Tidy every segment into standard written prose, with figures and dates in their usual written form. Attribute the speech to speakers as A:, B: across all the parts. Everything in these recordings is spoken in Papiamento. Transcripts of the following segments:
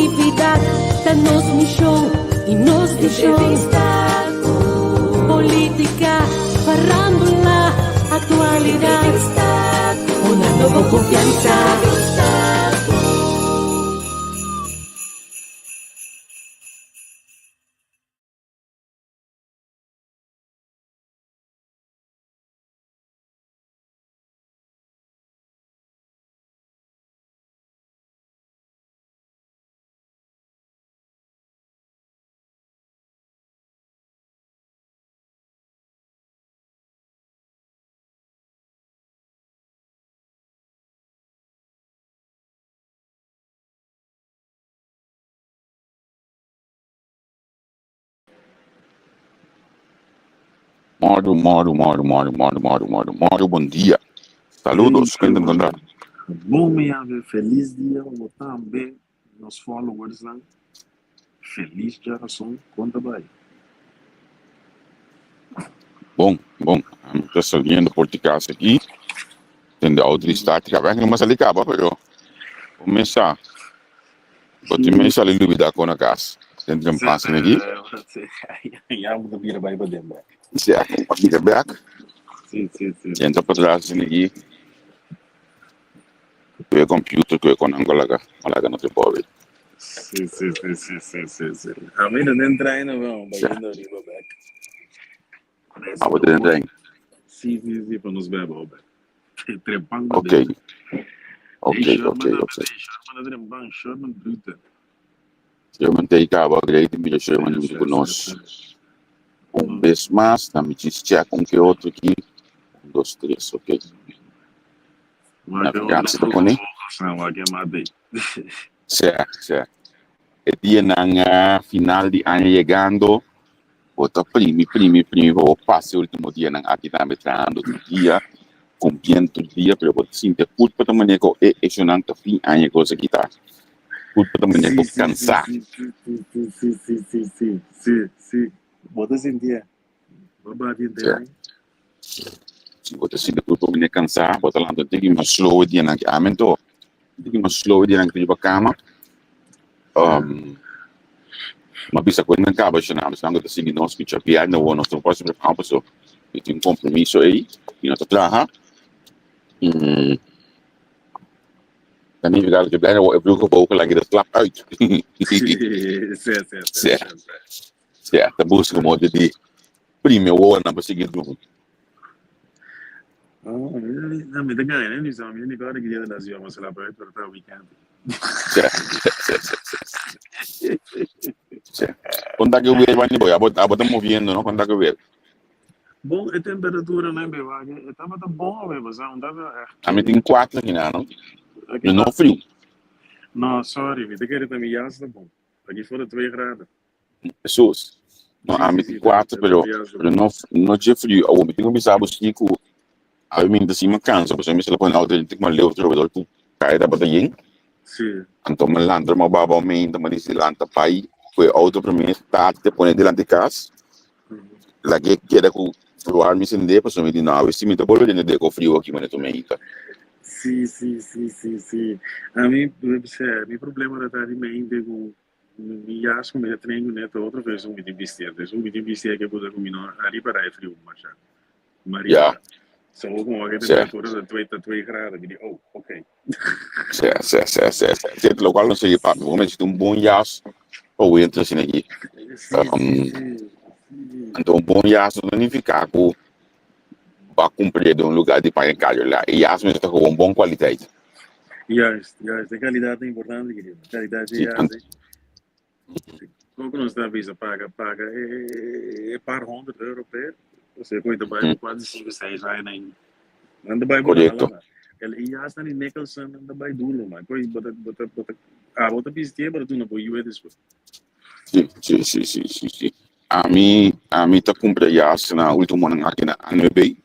A: Aktividat ta nos mishon i nos vishon. Entrevista, polítika, farándula, aktualidat. Entrevista, dunando bo konfiansa.
B: Moro, moro, moro, moro, moro, moro, moro, moro, bon dia.
C: Hey,
B: Saludos, cuéntame
C: Sherman.
B: contar.
C: Bon mi ave, feliz dia bo tambe, nos followers nan. Feliz djarason, konta bai.
B: Bon, bon, mi ta saliendo por ti casa aquí. Tende auto di start, caba, no me sali caba, pero comienza. Bo tin mes sali lubida kon na kas. Den den pasen aki.
C: Ya bo ta bira bai paden bek.
B: Si a bira bek.
C: Si, si, si.
B: Entra patras den aki. Ku e computer ku e konan ku laga laga na trabou.
C: Si, si, si, si, si, si, si. Ami no den trein no vamos bayendo ariba bek.
B: Abo den trein.
C: Si, si, si, pa nos bebe bek. Trempan na
B: Ok.
C: den.
B: Ok,
C: Hey,
B: ok,
C: Sherman,
B: ok.
C: hey, Sherman na trempan, Sherman Brute.
B: Sherman te kaba great mira Sherman junto ku nos. Un bes mas, na mi chis check un ke otro aki. Un, dos, tres, ok. Navegantie ta pone. Sea, sea. E dianan final di aña yegando, bo ta primi, primi, primi pa bo pasa e ultimo dianan aki tambe trahando tur dia, cumpliendo tur dia, pero bo ta sinti e culpa ta manera cu e echonan ta fin aña e cos aki ta. Culpa ta manera cu cansa.
C: Si, si, si, si, si, si, si, si, si. Bo ta sinti e. Bo bati henter aña.
B: Si bo ta sinti culpa manera cansa, bo ta lanta un tiki mas slow e dianan aki. Amen to. Un tiki mas slow e dianan aki riba cama. Ma bisa ku nan kaba shana, esnan ku ta sigui nos ku djabièrnè awor nos no por hasi prepara paso mi tin un kompromiso ei i no ta traha. Ta nifiká ku djabièrnè awor e bruga boka laga de klap uit.
C: Sí, sí, sí, sí.
B: Sí, ta buska modo di primi awor nan pa sigui drumi.
C: Oh, no, mi ta gana, mi sa, mi ni kòrda ki dia ta lasi yo, ma sela pa pero ta weekend.
B: Sí, sí, sí, sí. Sí. Konta ke weer wanneer boy, abo abo ta moviendo, no? Konta ke weer.
C: Bon, e temperatura nan be wak, e tabata bon awe, basa, un tabata echt
B: A mi tin 4 aki no?
C: Aki
B: No frio.
C: No, sorry, mi ta kere ta mi jas ta bon. Aki for 2 graden.
B: Jesus. No,
C: Sí,
B: a mi
C: sí,
B: tin
C: sí,
B: 4,
C: ta
B: pero
C: mi jas ta
B: pero
C: bon.
B: no no dje frio. Awo mi tin ku bisa bo si ku awe mi ta sima cansa, pasobra mi sala pone auto tin ku leu trobe dor ku kai tabata yen. Anto mi lanta mi baba mi mi dici lanta pai ku e auto prome start te pone dilanti kas. Lag'é keda ku fluar mi sende pasobra mi di no awe si mi ta bolbe den e ku frio aki manera tu meita.
C: Sí, sí, sí, sí, sí. Ami, mi problema ta di mente ku mi jas ku mi ta train kuné ta otro vez ku mi tin bisti. Antes ku mi tin bisti ke kusa ku mi no a ripará e friu masha. Mi a ripará. So ku e temperatura ta 2 ta 2 graden mi di oh, okay.
B: Sí, sí, sí, sí, sí. Sí, lo cual no sigui pa mi. Bo necesita un bon jas pa winter asina aki.
C: Sí, sí, sí, sí.
B: Anto un bon jas no significa ku bo a kumpr'é den un lugar di paña karu la. E jas mester ta gewoon bon kwaliteit.
C: Juist, juist. E kalidat ta importante, querido. Kalidat di jas, eh. Koko nos ta bisa paga, paga e par honderd euro per. Osea ku ta bai pa kuater, sinku, seis aña na ainda. Nan ta bai
B: Korekto.
C: hala. El e jas nan di Nicholson nan ta bai duro, man. Koi bo ta bo ta bo ta abo ta bistié, pero tu no por yu'e despues.
B: Sí, sí, sí, sí, sí, sí. Ami, ami ta kumpra jas na ultimo nan aki na ANWB.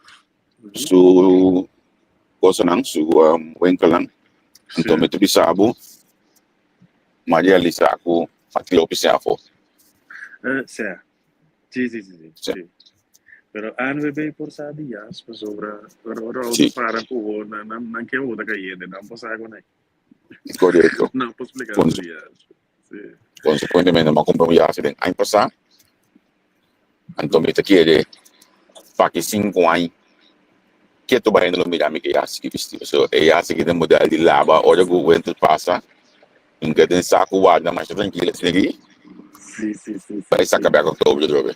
B: Su kosanan, su winkelnan. Anto mi ta bisa bo, m'a realisá ku a tira hopi sèn afó.
C: Sí, sí, sí, sí, sí. Pero ANWB por sa di jas, pasobra ora ora auto para ku bo, nan, nan, nan ke bo ta kayente, nan por sa ku nan.
B: Korekto.
C: Nan por splika bo di jas.
B: Konsekuentemente mi a kumpra un yasi den aña pasá. Anto mi ta kere pa ki sinku aña ketu bai hende lo mira mi ku e yasi ki bisti. Pasobra e yasi ki den model di laba ora ku winter pasa mi ke den saku warda masha trankil asina aki bai saka bek oktober atrobe.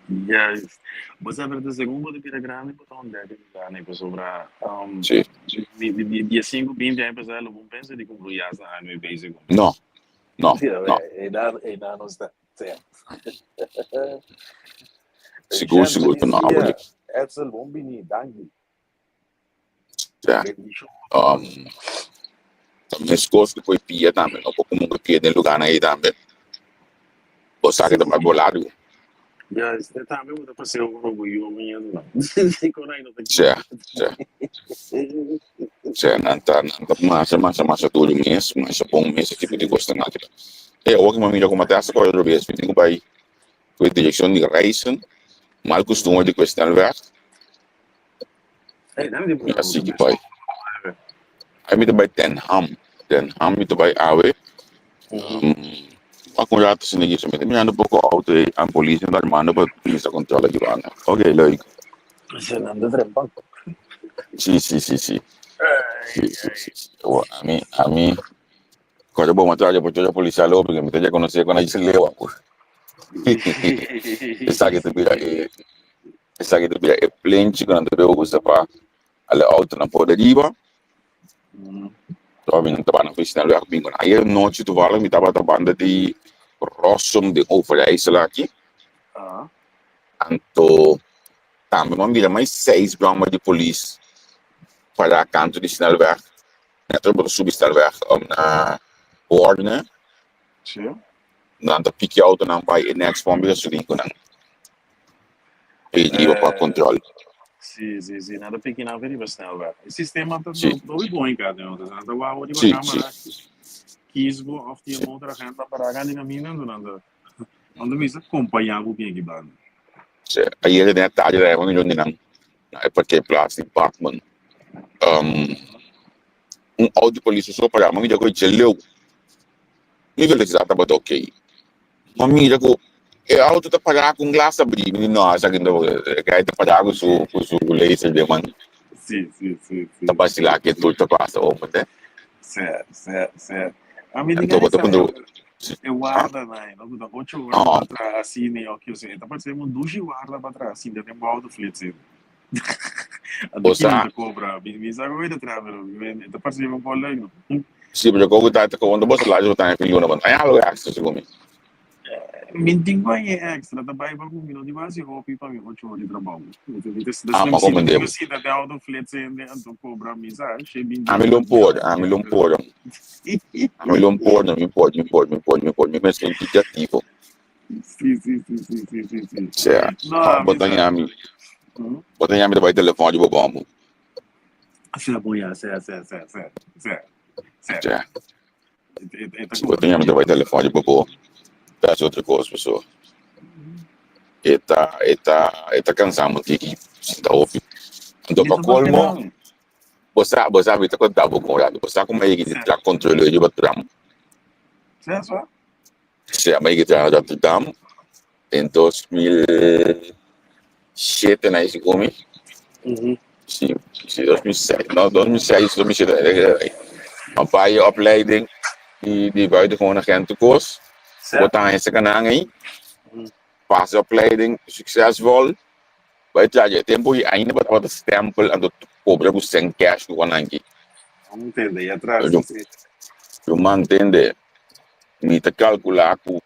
C: Juist. Bo sa pero ta segun bo ta bira grandi bo ta ontdek e lugarnan pasobra mi diesinku binti aña pasá lo bo pensa di kumpra un yas na ANWB segun.
B: No, no, no.
D: Einan nos ta.
B: Sigur, sigur ku no.
D: Edsel, bon bini, danki.
B: Ja. Um, ta meskos ku poi pia tambe, no por komo ku pia den lugarnan ei tambe. Bo sa ke ta bai bo largu.
C: Ja, este tambe bo ta paseo ku bo yu mañana no. Kon ai no ta
B: Ja, ja. Ja, nan ta, nan ta masha, masha, masha duru mes, masha bon mes e tipo di kosnan aki. E awor ku mi a mira ku Mateo a kore otro bes, mi tin ku bai ku e direkshon di Rijssen, mal kustumber di kue snelweg. Mi a sigui bai. Ai mi ta bai Den Ham, Den Ham mi ta bai awe. Wak un rato asina aki, mi ta mirando poko auto ei, a polis ta armando pa cuminsa control aki banda. Ok, leuk. Si, si, si, si. Si, si, si, si. Awor, ami, ami, kòrda bo m'a traha por polisial hopi, mi ta rekonosé ku nan djis lewa. Esaki ta bira e, esaki ta bira e plenchi ku nan ta bira usa pa ale autonan por ariba. Tòg mi no tabata na Snelweg bingo. Ayer nochi toevallig mi tabata banda di Rossum den Overijssel aki. Anto tambe mi a mira mas seis bròma di polis pará kantu di Snelweg. Net ora bo ta subi Snelweg na Borne. Nan ta piki autonan bai e next pòmp di gasolin ku nan. Pidi pa control.
C: Si, si, si. Nan ta piki nan riba snelweg. E sistema ta hopi bon in kada no. Nan ta wou riba camera. Kies bo of tin un otro agent pa para di camina anto nan ta nan ta bisa acompaña bo bien ki banda.
B: Si, ayer den e tardi ta un di nan na e parkeerplaats di Batman. Un auto di polis so para, mi mira ku e dje leu. Mi velocidad tabata ok. Ma mira ku e auto ta pará ku un glas abrí. Mi di no, esaki no, e guy ta pará ku su ku su laser den man.
C: Sí, sí, sí, sí.
B: Ta vacilá ke tur ta pasa open te.
C: Sí, sí, sí. A mi
B: Anto bo ta puntra
C: e warda na no ku ta ocho ora pa traha asina o ke e ta parse un dushi warda pa traha asina den bo auto flitsen. Anto
B: Bo
C: kiko
B: sa
C: ta kobra? Mi mi sa ku ta traha pero mi ta parse un pòl leuk no.
B: Sí, pero koku ta ta konta bo salario bo ta haña fin luna, bo no haña algo extra segun mi.
C: Mi tin ku haña extra, ta bai pa ku mi no tin ku hasi hopi pa mi ocho ora di trabou. Mi ta mi ta
B: Ah, ma
C: si mi
B: comprende.
C: sinta den auto flits hende anto kobra mi sa she binti
B: Ami lo por, ami lo por. Ami lo por, no mi por, mi por, mi por, mi por. Mi mes un tiki activo.
C: Sí, sí, sí, sí, sí, sí, sí.
B: Sea,
C: No, a
B: bo
C: mi
B: ta
C: sa.
B: ñami, bo ta ñami ta bai telefon di bo bombo.
C: Sea bon ya, sea, sea, sea, sea, sea, sea.
B: Sea,
C: E ta
B: si bo ta ñami ta bai telefon di bo bo, ta haci otro cos paso e ta, e ta, e ta cansa un tiki, sinta hopi. Anto pa colmo, bo sa, bo sa mi ta conta bo con rato, bo sa como a yega di tra controleur riba tram.
C: Sea, sea.
B: Sea, mi a yega di traha na Rotterdam den 2007 na ese komi. Si, si 2006, no, 2006, 2007. Een paar jaar opleiding die, die buitengewoon agentenkoers. Bo ta haña kanan ei. Pasa opleiding succesvol. Bai traha e tempo ei ainda bo tabata stempel anto cobra ku cent cash ku konanki.
C: Entende, ya atrás.
B: Yo mantende. Mi ta calcula ku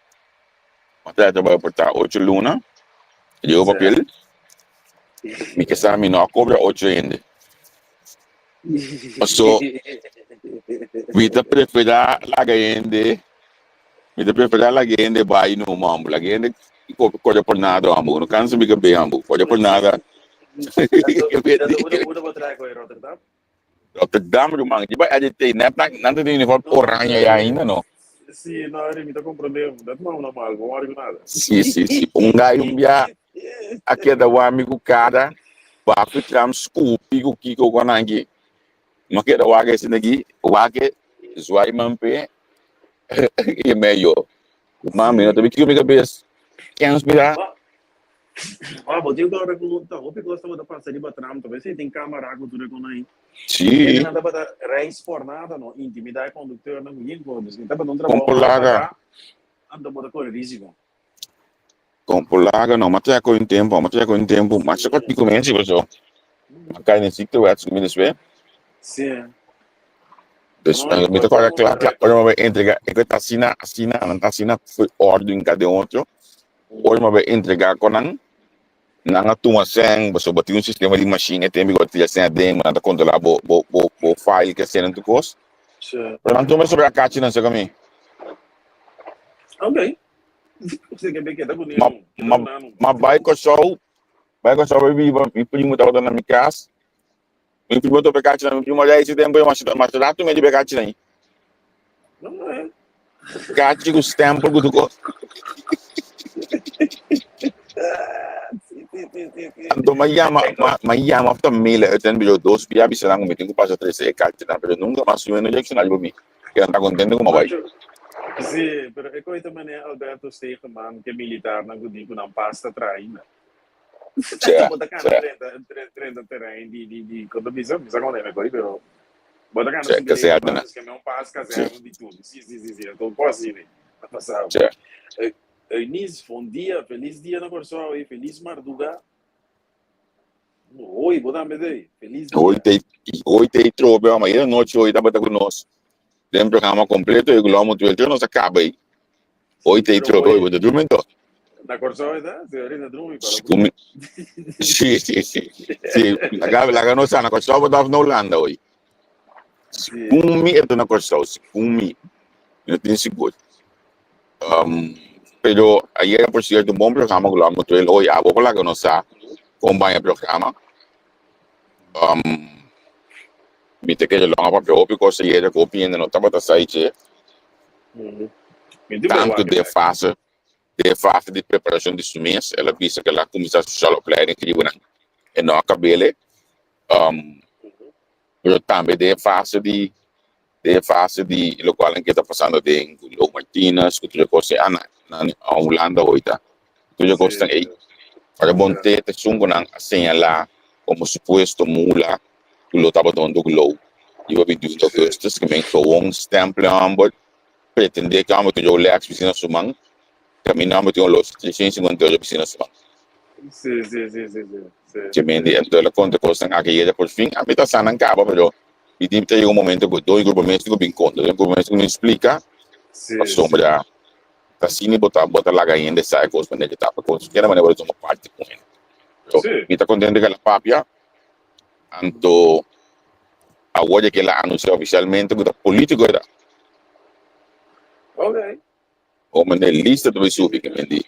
B: mi ta traha por ta ocho luna. Llevo papel. Mi ke sa mi no a cobra ocho hende. Paso mi ta prefera laga hende, mi ta prefera laga hende bai no mambo. Laga hende kore por nada mambo. No cansa mi cabe mambo. Kore por nada.
C: Rotterdam?
B: Rotterdam, ruman. Di bai ADT, net nan, nan ta den uniform oranje ya ainda, no?
C: Sí, no, mi ta comprende. Dat ma una mal, no worry nada.
B: Sí, sí, sí. Un gai un bia a keda wami ku cara, baku tram scupi ku kiko ku ananki. Ma keda wak ese naki, wak zwaai man pe. E meio. Mami, no ta bi kiko mi kabes. Kens mira.
C: Ah, bo tin ku ku ta hopi kos tabata pasa riba tram, ta bes tin kamera ku tur e kon ahí.
B: Sí.
C: Hendenan tabata reis por nada no, intimidá e konduktornan ku yin kos. Dus mi tabata un trabou
B: Kon por laga.
C: Anto bo ta kore risiko.
B: Kon por laga no, ma trek un tempo, ma trek un tempo, ma sa kiko mensi paso. Ma kai den ziektewet, mi deswe.
C: Sí.
B: Dus mi ta kòrda kla kla ora mi a bai entrega e ku ta asina asina nan ta asina fo'i òrdu un kada otro ora mi a bai entrega ku nan nan a tuma sèn pasobra bo tin un sistema di mashin e tempu ku bo tira sèn aden nan ta kontrolá bo bo bo bo file ke sèn tur kos pero nan tuma sobra kachi nan saka mi ma ma ma bai Kòrsou bai Kòrsou bai biba mi primo tabata na mi kas. Mi primo tope kachi na mi primo ya ese tempo mas mas rato me di kachi na Kachi ku stempel ku tu kos. Anto ma yama ma ma yama of ta mail uit en pero dos bia bisa nan ku mi tin ku pasa trese e kachi na pero nunca mas mi no reacciona riba mi. Ke nan ta contento ku ma bai.
C: Sí, pero e koe ta manera Alberto Stegeman ke militarnan ku di ku nan pas ta traha ainda.
B: Sea,
C: Bo ta kana
B: sea.
C: drenta, drenta, drenta terrein di, di, di, kon ta bisa? Bisa kon e koi, pero bo ta kana
B: Sea,
C: subi lei
B: kazerne.
C: pas, que não pas kazerne di tur. Si, si, si, si, então quase ne. Ta pasado.
B: Sea.
C: Eunice, bom dia, feliz dia na Kòrsou e feliz marduga. Hoi, bo tambe dei. Feliz dia.
B: Hoy te, hoy te trobe, ma ayer noche hoy tabata ku nos. Den programa completo e glomo tu el nos acaba aí. Hoy te trobe, hoy bo ta drumi to.
C: Na Kòrsou e ta? Si ahorita drumi para.
B: Kumi. Sí, sí, sí. Sí, laga, laga nos sa na Kòrsou bo ta na Hulanda hoy.
C: Sí.
B: Kumi e ta na Kòrsou, si kumi. Mi no tin sigur. Um, pero ayer por cierto un bon programa ku lo amo hoy abo por laga nos sa kon baña programa. Um, mi te kere longa papia hopi kos ayer ku hopi hende no tabata sa iche. Tanto den fase den fase di preparacion di su mes el a bisa ku el a kuminsá sociale opleiding riba nan e no a kabele. Um, pero tambe den fase di den fase di lokual nan ke ta pasando den ku Lo Martinez ku tur e kos ei na na Hulanda hoy ta tur e kosnan ei ora bon te ta esun ku nan a señalá komo supuesto mula ku lo tabata huntu ku Lo riba 21 di augustus ku men gewoon stempel e hòmber pretendé ku e hòmber tin Rolex bisi na su man kaminda e hòmber tin un los 350 euro bisi na su man.
C: Sí, sí, sí, sí, sí, sí.
B: Ke men di enton el a konta kosnan aki yera por fin a mi ta sa nan kaba pero Mi tin ta yega un momento ku doño grupo mes tin ku bin konta, doño grupo mes tin ku bin splika
C: Sí,
B: pasobra ta asina bo ta bo ta laga hende sa e kos manera ke ta pa kos keda manera bo ta tuma parti ku hende. So
C: Sí.
B: mi ta kontento ku el a papia anto awor ya ke el a anunsia ofisialmente ku ta politiko e ta.
C: Okay.
B: Hopi den lista ta bay subi ke men di.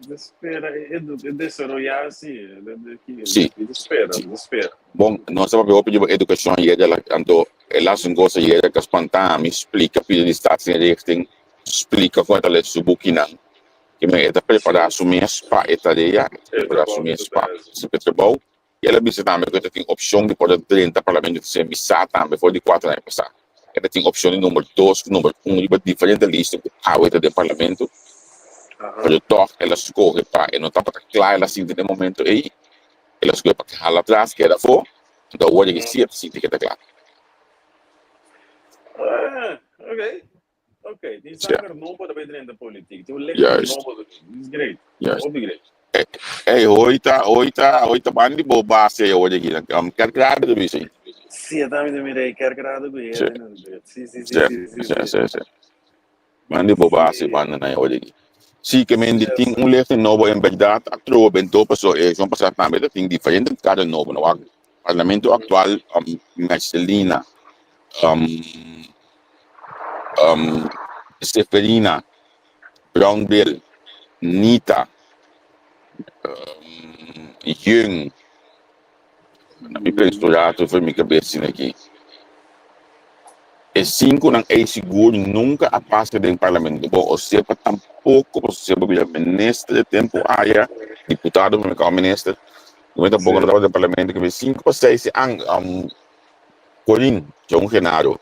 C: E spera e e desaroyá si.
B: Si.
C: E spera, e spera.
B: Bon, nos a papia hopi riba edukashon ayera la anto e laatste un kos ayera ku a spantá mi splika pida di staatsinrichting splika kon e ta lesa su bukinan ke men e ta prepará su mes pa e tarea e ta prepará su mes pa su trabou I el a bisa tambe ku e ta tin opshon di por a drenta parlamento ta ser bisá tambe for di kuater aña pasá. E ta tin opshon di number dos ku number un riba diferente lista ku awe ta den parlamento. Pero tòg el a skohe pa e no tabata kla el a sinti den momento ei. El a skohe pa hala atras, keda afó. Anto awor e si e ta sinti ke ta kla.
C: Ok, ok. Tin sanger nobo ta bay drenta politiek. Tin un lichaam nobo. It's great.
B: Juist.
C: Hopi great.
B: Ey, hoy ta, hoy ta, hoy ta bandi bo base e hoy aki. Um, kerkrade ta bisa.
C: Sí, e tambe ta mira e kerkrade ku
B: Sí.
C: hende na buurt. Sí, sí, sí,
B: Sí,
C: sí, sí,
B: sí,
C: sí.
B: sí, sí. Bandi bo base
C: Sí.
B: banda na e hoy aki. Sí, ke men di
C: Yes.
B: tin un lichting nobo en berdad a trobe bento paso e son pasá tambe ta tin diferente kara nobo. No, parlamento aktual, um, Marcelina, um, um, Seferina, Brownbill, Nita, um, Jung. Na mi pensa un rato for mi kabes sin aki. E sinkunan ei sigur nunka a pasa den parlamento. Bon, Osepa tampoko, pasobra Osepa bira minister e tempu aya, diputado prome kaba minister. Mi tampoko no tabata den parlamento, ke sinku pa seis an, um, Corin, John Genaro.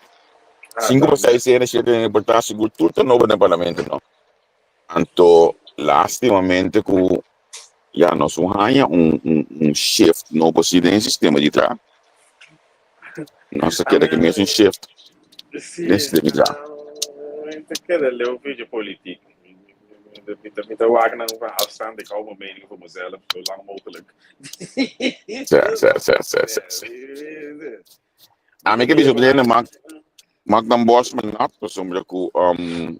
B: Sinku pa seis hende, shete hende por ta sigur tur ta nobo den parlamento no. Anto lastimamente ku ya nos un haña un un un shift nobo si den sistema di traha. Nos a keda ku mes un shift den sistema di traha.
C: Mi ta keda leu video politiek. Mi ta wak nan van afstand, ik hou mijn mening voor mezelf zo lang mogelijk.
B: Sè, sè, sè, sè, sè, sè. Ami ke bisa otro hende mak mak nan bos me nat pasobra ku um,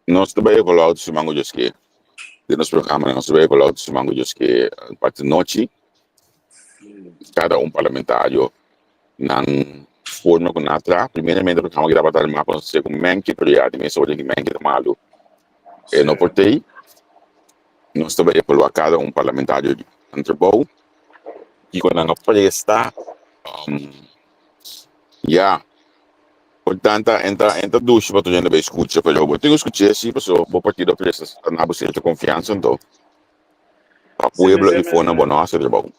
B: nos ta bai evaluá otro siman ku Dios ke. Den nos programa nos ta bai evaluá otro siman ku Dios ke parti nochi. Kada un parlamentario nan forma ku nan a traha. Primeramente programa ki tabata armá pa nos hasié ku Menke, pero ya di mes ora di Menke ta malu e no por tei. Nos ta bai evaluá kada un parlamentario nan trabou. Kiko nan a presta um, ya. Por tanta enta enta dushi pa tur hende bai skucha, pero bo tin ku skuch'é si paso bo partido a presta na bo sierto konfiansa anto pa pueblo i for nan bo no hasi trabou.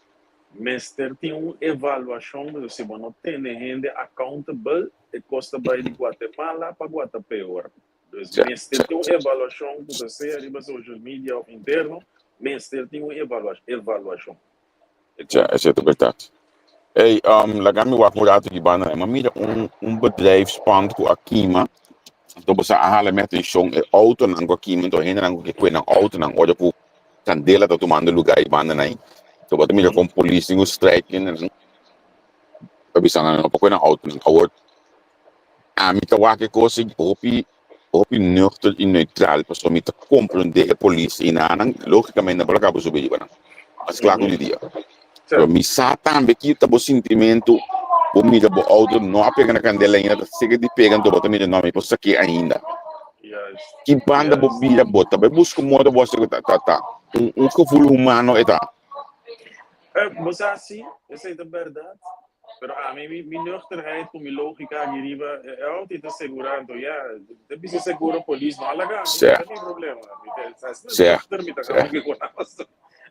C: Mester tin un evaluashon pasobra si bo no tene hende accountable e kos ta bai di Guatemala pa Guatapeor. Dus mester tin un evaluashon ku ta sea riba social media of interno, mester tin un evaluashon.
B: Ja, esei ta bèrdat. Ey, um, laga mi wak un ratu di banda. Ma mira un, un bedrijfspand ku a kima. Anto bo sa a hala mi atenshon e autonan ku a kima, anto hendenan ku ke kue nan autonan ora ku kandela ta tumando lugá ei banda nan. Anto bo ta mira kon polis tin ku strijk hendenan pa bisa nan no por kue nan autonan. Awor ami ta wak e kos ei hopi hopi nuchter i neutral pasobra mi ta komprendé e polis i nan lógikamente nan por a kaba subi riba nan mas kla ku di dia. Pero mi sa tambe ki ta bo sintimentu, bo mira bo outo no a pega na kandela ainda ta sega di pega anto bo ta mira no mi por sak'é ainda. Ki banda bo bira bo ta bai buska un moda bo hasi ta ta ta un un gevoel humano e ta.
C: Bo sa si, esei ta bèrdat. Pero ami mi mi nuchterheid ku mi lógika aki riba e outo ta segurá anto ya ta bisa seguro polis no a laga mi no ta tin problema mi ta sa asina nuchter mi ta kaba ku nan paso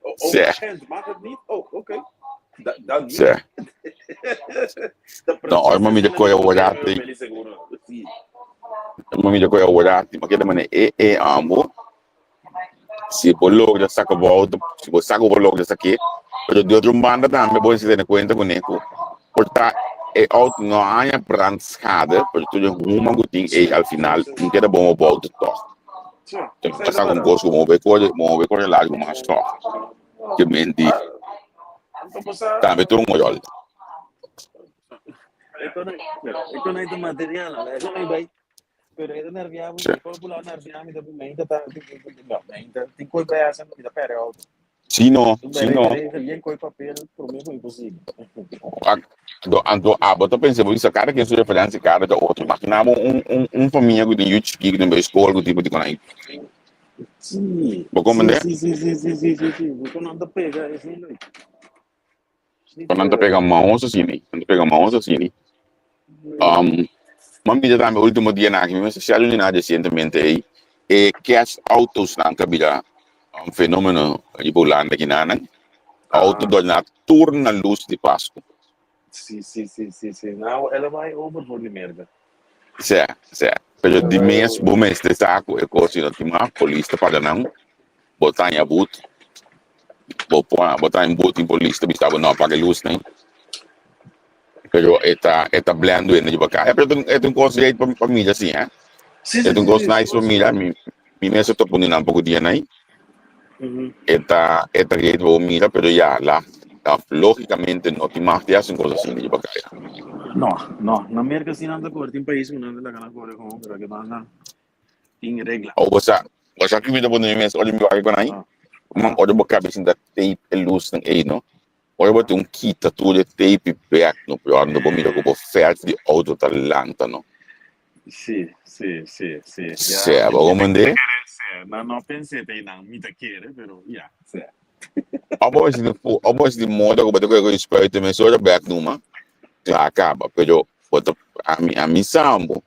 C: oh agent mag het niet oh oké dan niet ta
B: No ora mi ta kohe awor
C: mi seguro si
B: ora mi ta kohe awor mi keda mane e e amo Si bo logra saca bo auto, si bo sa cu bo logra saqué, pero di otro banda tambe bo mester tene cuenta cune cu por ta e auto no a haña brandschade, pero tur e huma cu tin ey al final no keda bon pa bo auto toch. Entonces ta saca un cos cu bo no bay core, bo no bay core largo mas toch. Ke menti tambe tur un rol.
C: Pero e ta nerviá bo, e por bula nerviá mi ta mi ta ta no, mi ta tin koi bai hasi mi ta perde auto.
B: Si no, si no.
C: Bien koi papel promé ku imposible.
B: Anto, anto abo ta pensa bo bisa kada ken su referensia kada ta otro. Imagina bo un un un famia ku tin yu chikí ku tin bai skol ku tipo di konai.
C: Si.
B: Bo komprende?
C: Si, si, si, si, si, si, si. Bo kon nan ta pega esei lo.
B: Kon nan ta pega maos asini, nan ta pega maos asini. Um, m'a mira tambe ultimo dianan aki, mi mester share un dina recientemente ei, e cash autos nan ta bira un fenomeno riba Hulanda kinanan. Auto dorna tur na luz di Pascu.
C: Si, si, si, si, si. Nou, el a bai over voor di Merca.
B: Sè, sè. Pero di mes bo mester sa ku e kos si no tin mas, polis ta paga nan, bo ta haña but, bo por bo ta haña but tin polis ta bisa bo no paga e luz nan. Pero e ta e ta blend wende riba kaya. Pero e ta un kos great pa pa mira si, eh.
C: Sí,
B: E
C: sí,
B: ta un
C: sí,
B: kos
C: sí.
B: nice pa mira, mi mi mes a topa un nan poko dia nai. E ta e ta great pa bo mira, pero ya la logicamente no tin mag di hasi un kos asina riba kaya.
C: No, no. Na Merca si nan ta kore, tin pais ku nan ta laga nan kore kon, pero ke nan tin regla.
B: O bo sa, bo sa ki mi ta pone mi mes ora mi wak kon ai? Man ora bo kabes sinta tape e lusnan ei no. Ora bo tin un kita tur e tape bek no, pero ora bo mira ku bo fèrt di outo ta lanta no.
C: Sí, sí, sí, sí. Ya,
B: Sea,
C: mi,
B: bo
C: mi ta
B: comprende?
C: kere, sea. No, no pensé te nan, mi ta kere, pero ya, sea.
B: Abo bo di abo bo di moda ku bo ta kohe spuiten mesora bek numa, kla kaba, pero bo ta ami ami sambo.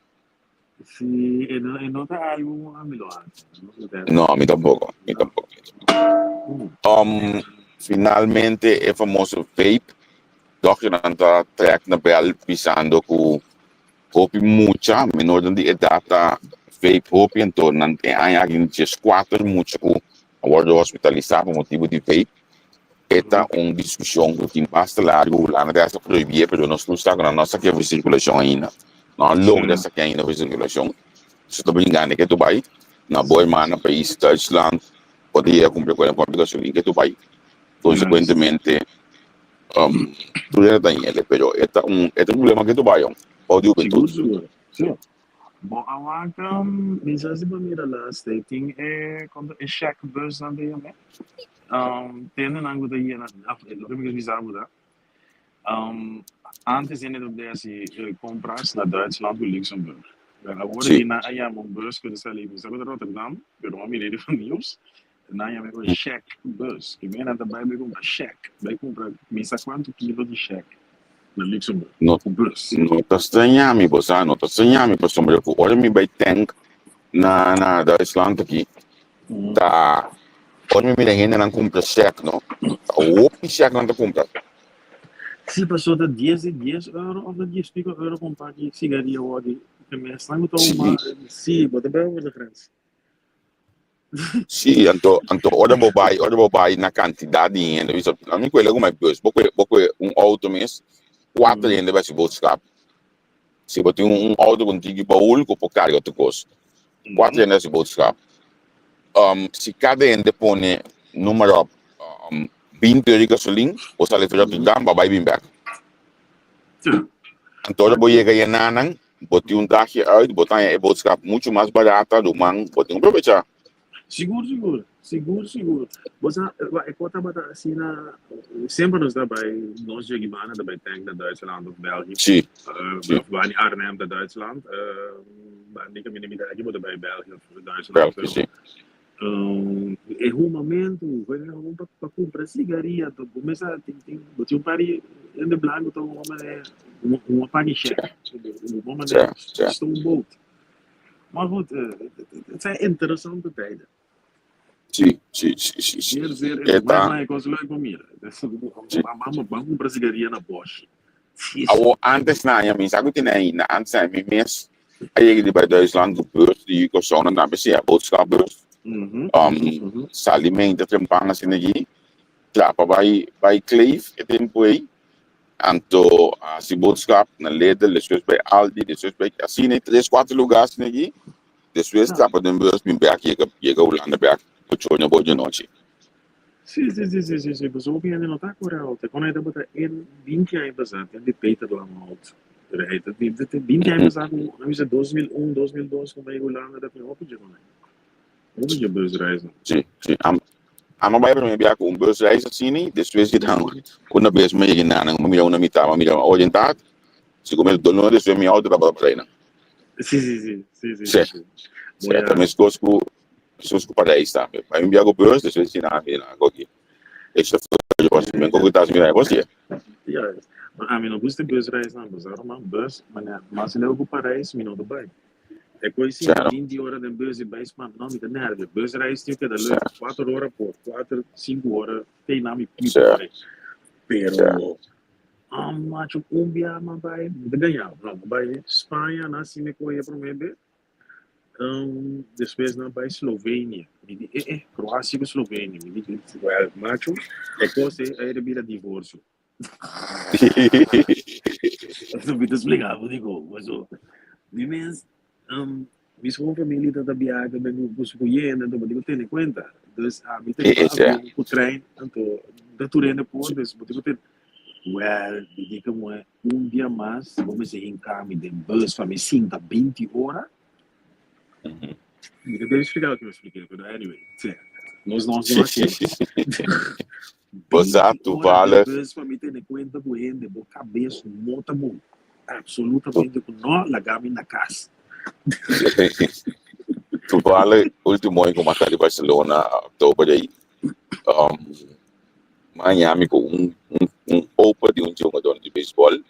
C: Sí, e no, e no ta algo ami lo hasi. No sé te.
B: No, mi tampoco, mi tampoco. Finalmente e famoso vape, dokternan ta trek na bel bisando ku. Hopi mucha menornan di edat ta vape hopi anto nan e aña aki tin dieskuater mucha ku a wòrdu hospitalisá pa motibu di vape. E ta un diskushon ku tin basta largu, Hulanda ta hasta prohibié pero nos tur sa ku nan no a saké for sirkulashon ainda. No a logra saké ainda for sirkulashon. Su ta bringando ke tu bai na bo hermana pais Duitsland bo ta yega kumpra ku e pòmp di gasolin ke tu bai. Konsekuentemente Tur hende ta hende, pero e ta un e ta un problema ke tu bai bou di
C: Sigur,
B: hubentud.
C: sigur. Sí. Bo a wak, mi sa si bo mira laatst tijd tin e, kon ta e shack bus nan ta yama? Tendenan ku ta yena, af, loke mi ke bisa bo ta, antes hende ta bai hasi kompras na Duitsland ku Luxemburg. Wel, awor aki nan a yama un bus ku ta sali, mi sa ku ta Rotterdam, pero mi a mira riba nieuws, Nan yama e shek bus. Ki mei nan ta bai bai kumpra shek. Bai kumpra mi sa kuantu kilo di shek na Luxemburg
B: No,
C: ku bus.
B: no ta straña mi, bo sa, no ta straña mi pasobra ku ora mi bai tank na na Duitsland aki, ta ora mi mira hendenan kumpra shek, no, ta hopi shek nan ta kumpra.
C: Si, pasobra ta dies di dies euro of ta dies piko euro pa un paki sigaria awor aki. E mesnan ku ta huma, si, bo ta bai over de grens.
B: Sí, anto, anto ora bo bai, ora bo bai na cantidad di hende, bisa, a mi cuela cu my bus, bo cue, bo cue un auto mes, cuatro hende bai haci boodschap. Si bo tin un auto cu un tiki baul cu por carga tur cos, cuatro hende haci boodschap. Si cada hende pone nummer op, 20 euro di gasolin, bo sali for Rotterdam, bo a bai bin bek. Anto ora bo yega yenanan, Bo tin un dagje uit, bo ta haña e boodschap muchu mas barata, ruman, bo tin ku probechá.
C: Sigur, sigur, sigur, sigur. Bo sa, e kos tabata asina, semper nos ta bai, nos djegibana ta bai tank na Duitsland of België.
B: Sí, sí.
C: Of bani Arnhem ta Duitsland, bani kaminda mi ta aki bo ta bai België of Duitsland,
B: België,
C: pero
B: sí.
C: E humamentu, pa kumpra sigaria, bo mester tin tin bo tin un par di hende blanku ta huma manera huma pan di shek, huma manera stoomboot. Maar goed, het zijn interessante tijden.
B: Sí, sí, sí, sí, sí.
C: Zeer, zeer interessant. Maar e kos leuk pa mira. Ban ban kumpra sigaria na Bosch.
B: Awor antes na aña mi sa ku tene ainda, antes na mi mes a yega di bai Duitsland ku bus di Kòrsou nan tambe siña boodschapbus. Sali mente trempan asina aki, trapa bai bai Kleef e tempu ei, anto hasi boodschap na Lidl, despues bai Aldi, despues bai asina e tres kuater lugar asina aki, despues trapa den bus bin bek yega yega Hulanda bek ocho ora bo di anochi.
C: Sí, sí, sí, sí, sí, sí. Pasobra hopi hende no ta kore auto. Kon ei tabata en binti aña pasá, ten di Peter Langhout. Pero ei ta di di binti aña pasá ku a bisa 2001, 2002 ku bai Hulanda ta tin hopi dje kon ei. Hopi dje busreisnan.
B: Sí, sí. Am ama bai promé bia ku un busreis asini, despues di dan una bes mi a yega nan, mi mira una mitá, mi mira orientá, si ku mi doló despues mi auto tabata por einan.
C: Sí, sí, sí, sí, sí,
B: Sí,
C: sí, sí.
B: sí,
C: Bo
B: ta
C: ya.
B: meskos ku Jesús ku Parijs tambe. Ma mi bia ku bus, despues di nan mi nan koki. E chauffeur yo pas men koki tas mi nan bos dia.
C: Juist. Ma ami no gusta bus reis nan, bus ora man bus, ma mas leu ku Parijs mi no ta bai. E koi si 20 ora den bus i bai span, no mi ta nervio. Bus reis tin keda leuk, 4 ora por, 4, 5 ora te nan mi mi por bai. Pero macho un bia mi a bai, mi ta gaña, no, mi a bai Spaña, nan si mi kohe prome be. Despues nan bai Slovenia. Mi di, eh, eh, Kroasia ku Slovenia. Mi di, well, macho, e kos ei a era bira divorsio. Mi ta splika bo dikon, paso mi mes, mi schoonfamilie ta ta biaha tambe ku su kuyende, anto bo tin ku tene kuenta. Dus ami ta riba avion ku trein, anto ta tur hende por, dus bo tin ku tene. Well, mi di komo Un dia mas bo mester hinká mi den bus pa mi sinta 20 ora. Mi ta debe splika loke mi a spliká, pero anyway, sea, nos no hasi mas tiempo.
B: Bo sa
C: 20 ora den
B: toevallig.
C: bus pa mi tene kuenta ku hende, bo kabes no ta bon. Absolutamente ku no, laga mi na kas.
B: Toevallig, ultimo aña ku mi a sta di Barcelona, oktober ei, Maña mi ku un un un opa di un jugador di beisbòl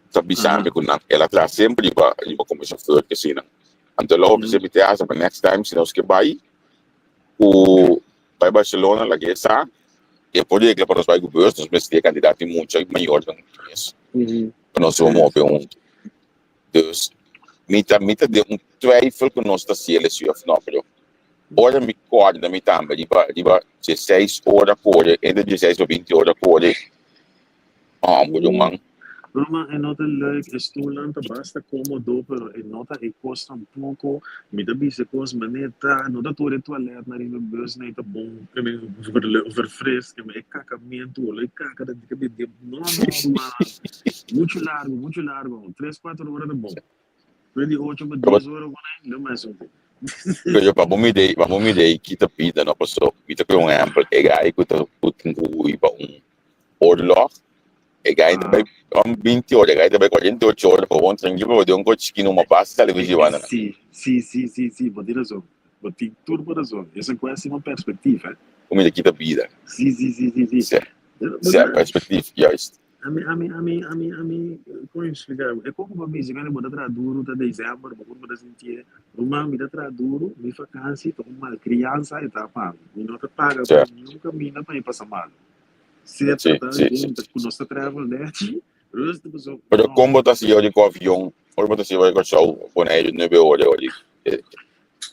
B: ta bisa mi ku nan el a traha semper riba riba komo shofèr ke asina. Anto el a ofresé mi te hasta pa next time si nos ke bai ku bai Barcelona laga e sa e por regla pa nos bai ku bus nos mester di e kantidat di mucha mayornan mes pa nos move huntu. Dus mi ta mi ta den un twijfel ku nos ta hasiel esei òf no, pero ora mi kòrda mi tambe riba riba dieseis ora kore, entre dieseis pa binti ora kore, hòmber ruman.
C: Ruman e no ta leuk, e stoelnan ta basta kómodo pero e no ta e kos tampoko, mi ta bisa e kos manera ta, no ta tur e toiletnan riba e bus nan e ta bon, verfrisk, e kakamentu, olo e kaka ta no no ruman. Mucho largo, mucho largo. Tres, cuatro ora ta bon. Despues di ocho pa dies ora ku nan, lo mes un.
B: Pero pa bo mira pa bo mira ei kita bida no paso mi ta kohe un ehempel e gai ku ta ku tin ku hui pa un oorlog e gai ta bai un binti ora e gai ta bai kuarenta i ocho ora pa bon trankil pa den un kochi chikino uma basta sali ku jiba nan.
C: Si, si, si, si, si, bo tin razon. Bo tin tur bo razon. Es un kuestion di perspectiva, eh.
B: Bo mira kita bida.
C: Si, si, si, si, si.
B: Si, si, perspectief, juist.
C: Ami, ami, ami, ami, ami, kon explica? E koku pa bisti kende bo ta traha duru ta december, bo por bo ta sintié, ruman mi ta traha duru, mi vakansi ta un malcriansa e ta pa mi. Mi no ta paga pa niun kaminda pa mi pasa malu. Sea trata junta ku nos ta travel nechi, rustig paso,
B: Pero
C: no.
B: kon bo ta hasi ora di ku avion, ora bo ta hasi ora di Kòrsou, Boneiru, nuebe ora, ora di,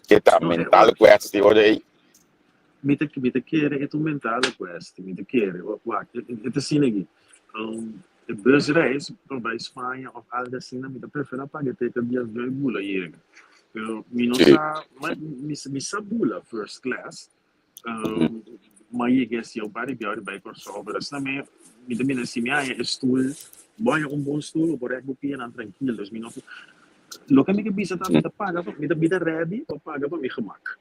B: ke ta
C: No, e
B: mental
C: ora.
B: kwestie ora ei?
C: Mi ta mi ta kere e ta un mentale kwestie, mi ta kere. Wak, e ta asina aki. E busreis pa bai Spaña of algo asina, mi ta prefera paga e teken di avion i bula yega. Pero mi no sa, mi mi sa bula first class, ma yega asi un par di bia ora bai Kòrsou, pero asina mi mi ta mira si mi haña e stoel, bo haña un bon stoel, bo por rèk bo pianan trankil. Dus mi no, loke mi ke bisa ta mi ta paga, mi ta mi ta ready pa paga pa mi gemak.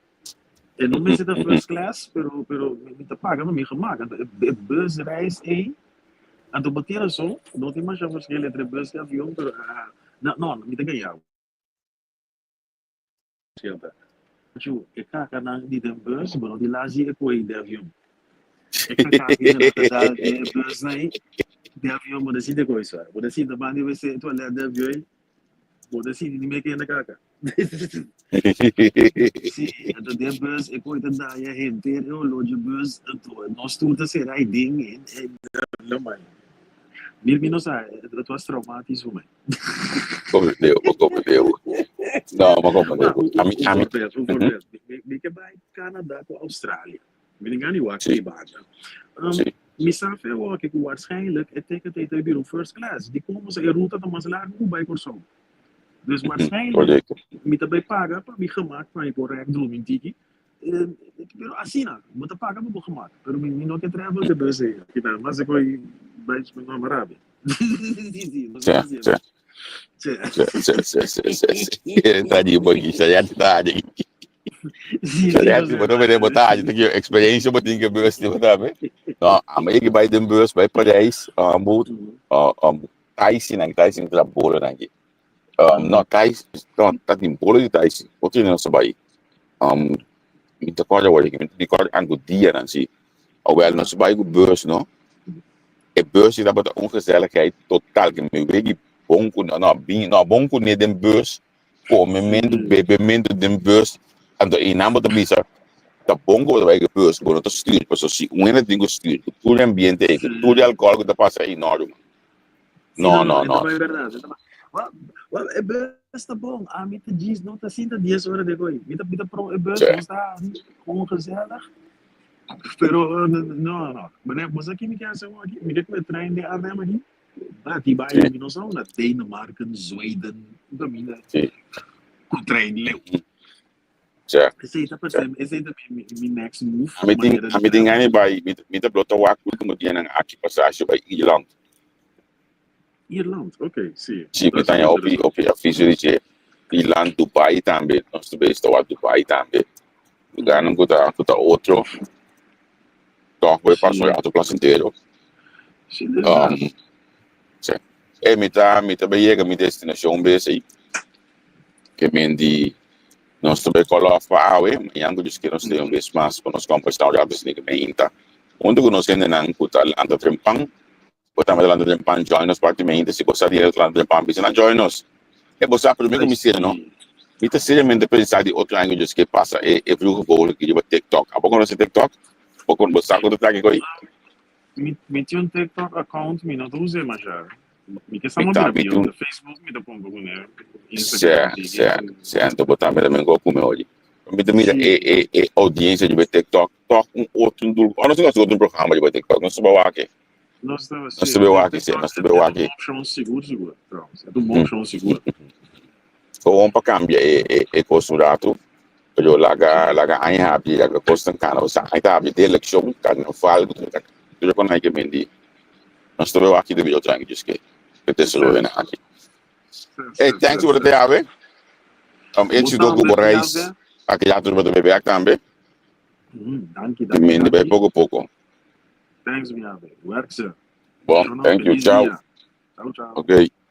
C: E no mester ta first class, pero pero mi ta paga pa mi gemak. Anto e busreis ei, anto bo tin rason, no tin masha verschil entre bus i avion, pero no, no, mi ta gaña bo. Chu, e kakanan di den bus, bo no tin lazi e koe den avion. E kaka aki nan ta dal den e busnan ei, den avion bo ta sinti e koe suave. Bo ta sinta banda di wc, toilet den avion ei, bo ta sinti di meke hende kaka. Sí, anto den bus e koe ta daña henter e ologe bus, anto nos tur ta sera ei den en no man. Mi mi no sa, het was traumatisch voor mij.
B: Comprendeu, bo comprendeu. No, bo comprendeu.
C: Maar un,
B: Ami,
C: un
B: ami,
C: voorbeeld, un voorbeeld. Mi, mi ke bai Canada ku Australia. Mi tin gana di wak ei banda. Um, mi sa fe awor ku waarschijnlijk e ticket ei ta bira un first class. Dikon? Pasobra e ruta ta mas largu ku bai Kòrsou. Dus waarschijnlijk mi ta bai paga pa mi gemak pa mi por rèk drumi un tiki. Pero asina, bo ta paga pa bo gemak. Pero mi mi no ke travel te bus ei. Kita mas e koi bai mi mama rabia.
B: Sí, sí. Sí, sí, sí, sí, sí, sí. Ta di bo ki, sa ya ta di.
C: Sí,
B: Sa
C: sí,
B: ya
C: José.
B: bo no bere bo ta di ki experiência bo tin ke bus di bo ta No, ama yegi bai den bus bai Parijs, bo Tyson nan, Tyson ta bolo nan ki. No, Tyson, no, ta tin bolo di Tyson. Otro dia nos a bai. Mi ta kòrda awor, mi ta kòrda angu dia nan si. Awel, nos a bai ku bus, no? E bus di tabata un gezelligheid total. Ke mi wegi bon ku, no, bin, no, bon ku ne den bus, komementu, bebementu den bus. Anto einan bo ta bisa, ta bon ku bo ta bai ku bus, bo no ta stuur, pasobra si un hende tin ku stuur, ku tur e ambiente ei, ku tur e alkohòl ku ta pasa ei, no, ruman.
C: Sí,
B: No,
C: no,
B: no,
C: no, e ta
B: no.
C: bai berdad. E ta bai. Wel, wel, e bus ta bon. Ami ta djis no ta sinta dies ora de kooi. Mi ta, mi ta pro e bus, nos ta hari gewoon gezellig. Pero, no, no. Meneer, bo sa ki mi ke hasi awor aki? Mi ke ku e trein den Arnhem aki. Bati bai, mi no sa unda Denemarken, Zweden, un kaminda ku trein leu. Esei ta parse, esei ta mi, mi next move.
B: Ami tin,
C: Manera di
B: ami tin
C: travel.
B: gana di bai, mi, mi ta blota wak ultimo dianan aki pasashi bai Ierland.
C: Ierland, ok, si.
B: Si, mi
C: Dat is
B: ta haña hopi,
C: interesant.
B: hopi aviso di dje. Ierland, Dubai tambe, nos ta bes ta wak Dubai tambe. Lugarnan ku ta, ku ta otro, tòg bo e pasa un rato plasentero.
C: Si, inderdaad.
B: Si. E mi ta, mi ta bai yega mi destinashon bes ei. Ke men di nos ta bai call off pa awe, mañan ku Dios kier nos tin un bes mas pa nos komportá un rato esei ke meinta. Huntu ku nos hendenan ku ta lanta trempan, bo tambe ta lanta trempan join nos parti meinta, si bo sa di hende ta lanta trempan bisa nan join nos. E bo sa prome ku mi sera no, mi ta seriamente pensa di otro aña ku Dios kier pasa e e vroege vogel aki riba TikTok. Abo konosi TikTok? Bo kon bo sa ku ta traki ku ei?
C: Mi tin un TikTok account mi no ta us'é masha. Mi ke sa
B: Mi
C: mo
B: ta
C: bira
B: mi
C: pió.
B: tin
C: Facebook mi ta pongo kuné,
B: Sè,
C: Instagram tiki.
B: sè, sè, anto bo tambe ta mengo kume oye. Mi ta mira e e e audiencia riba TikTok, tok un otro dul. Oh, nos tin otro programa riba TikTok, nos ta wak.
C: Nos ta
B: Nos
C: sí,
B: ta wak, sí,
C: TikTok
B: nos ta
C: e ta
B: wak.
C: un opcion sigur sigur, trouwens. E ta un bon opcion sigur.
B: Gewoon pa cambia e e e cos un rato. Pero laga laga aña habi, laga cosnan cana. Osea, aña ta habi te eleccion, carnaval, ku ta tur kon hay ke mendi. Nos ta wak di otro aña djis ke ke desaroyo na aki. Hey, thanks por te ave. Éxito ku bo reis. Aki ya tur bo ta bebe ak tambe.
C: Danki,
B: Di
C: danki,
B: mendi bai
C: danki.
B: poko poko.
C: Thanks, mi ave. Werk ze.
B: Bon, thank you. Ciao.
C: Ciao, ciao.
B: Okay.